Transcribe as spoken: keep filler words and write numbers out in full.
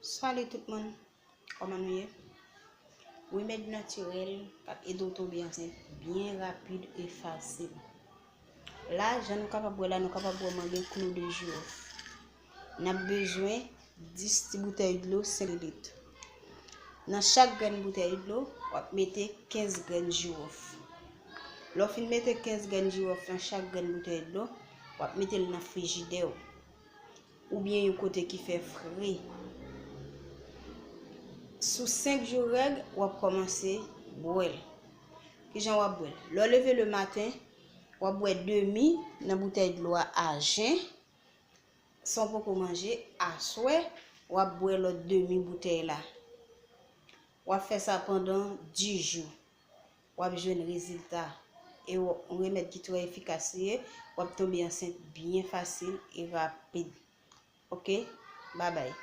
Salut tout moun, kòman nou ye? Remèd natirèl k ap ede w tonbe ansent byen rapid e fasil. La, jan nou kapab wè la, nou kapab wè mwen gen klou de jiwòf. N ap bezwen dis ti boutèy dlo senk lit. Nan chak grenn boutèy dlo, w ap mete kenz grenn jiwòf. Lè w fin mete kenz grenn jiwòf nan chak grenn boutèy dlo, w ap mete l nan frijidè w oubyen yon kote ki fè fre. Sou senk jou règ, w ap kòmanse bwè l. Kijan w ap bwè l? Lè w leve le maten, w ap bwè demi nan boutèy dlo a ajen. San w poko manje, aswè, w ap bwè lòt demi boutèy la. W ap fè sa pandan dis jou. W ap jwenn rezilta. E w- yon remèd ki trè efikas li ye, w ap tonbe ansent byen fasil e rapid. Ok, babay.